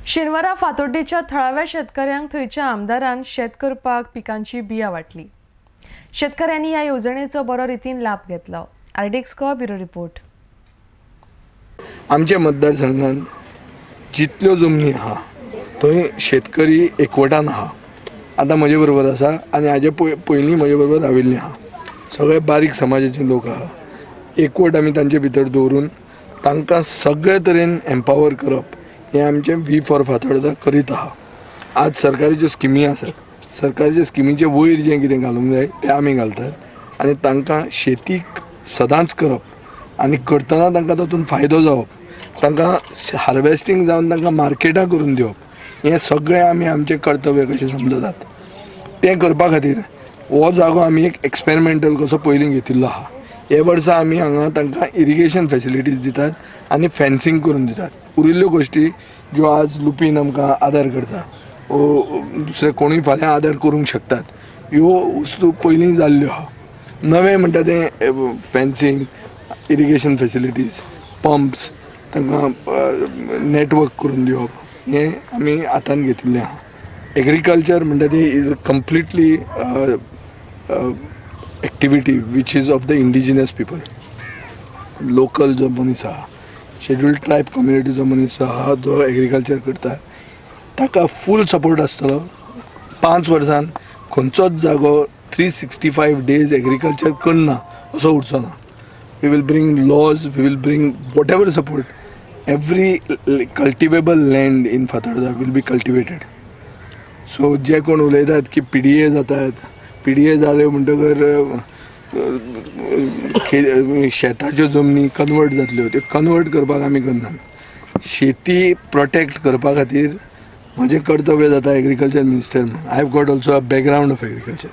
शेनवारा फातोड्डेच्या थळाव्या शेतकऱ्यांक थंयच्या आमदारान शेत करपाक पिकांची बिया वांटली. शेतकऱ्यांनी ह्या येवजणेचो बरो रितीन लाभ घेतलो. RDX Goa bureau report. आमच्या मतदारसंघात जितल्यो जमनी आहा थंय शेतकरी एकवटान आहा. आतां म्हजे बरोबर आसा आनी हाजे पयलीं म्हजे बरोबर राविल्ले आहा. सगळे बारीक समाजाचे लोक आहा. एकवट आमी तांचे भितर दवरून तांकां सगळे तरेन एम्पावर करप हें आमचें we for Fatorda करीत आहा. आज सरकारी ज्यो स्किमी आसात, सरकारच्या स्किमीचे वयर जें कितें घालूंक जाय तें आमी घालतात आनी तांकां शेतीक सदांच करप आनी करतना तांकां तातूंत फायदो जावप, तांकां हार्वेस्टींग जावन तांकां मार्केटां करून दिवप, हें सगळें आमी आमचें कर्तव्य कशें समजतात. तें करपा खातीर हो जागो आमी एक एक्सपेरिमेंटल कसो पयलीं घेतिल्लो आहा. हे वर्सा आमी हांगा तांकां इरिगेशन फेसिलिटीज दितात आनी फेन्सींग करून दितात. उरिल्ल्यो गोश्टी ज्यो आज लुपीन आमकां आदार करता वो दुसरे कोणूय फाल्यां आदार करूंक शकतात, ह्यो वस्तू पयलीं जाल्ल्यो आहा. नवें म्हणटा तें फेन्सींग, इरिगेशन फेसिलिटीज, पंप्स, तांकां नेटवर्क करून दिवप हें आमी हातान घेतिल्लें आहा. एग्रीकल्चर म्हणटा तें is a completely activity which is of the indigenous people. Local जो मनीस आहा, शेड्युल्ड ट्रायब कम्युनिटीचो मनीस आहा जो एग्रीकल्चर करता ताका फूल सपोर्ट आसतलो. 5 वर्सान खंयचोच जागो 365 डेज एग्रीकल्चर करना असो उरचो ना. We will bring laws, we will bring whatever support. Every cultivable land in Fatorda will be cultivated. So जे कोण उलयतात की पीडीए जातात, पीडीए जाले म्हणटकर शेताच्यो जमनी कन्वर्ट जातल्यो, त्यो कन्वर्ट करपाक आमी करना. शेती प्रोटेक्ट करपा खातीर म्हजें कर्तव्य जाता एग्रीकल्चर मिनिस्टर म्हणून. I have got also a background of agriculture.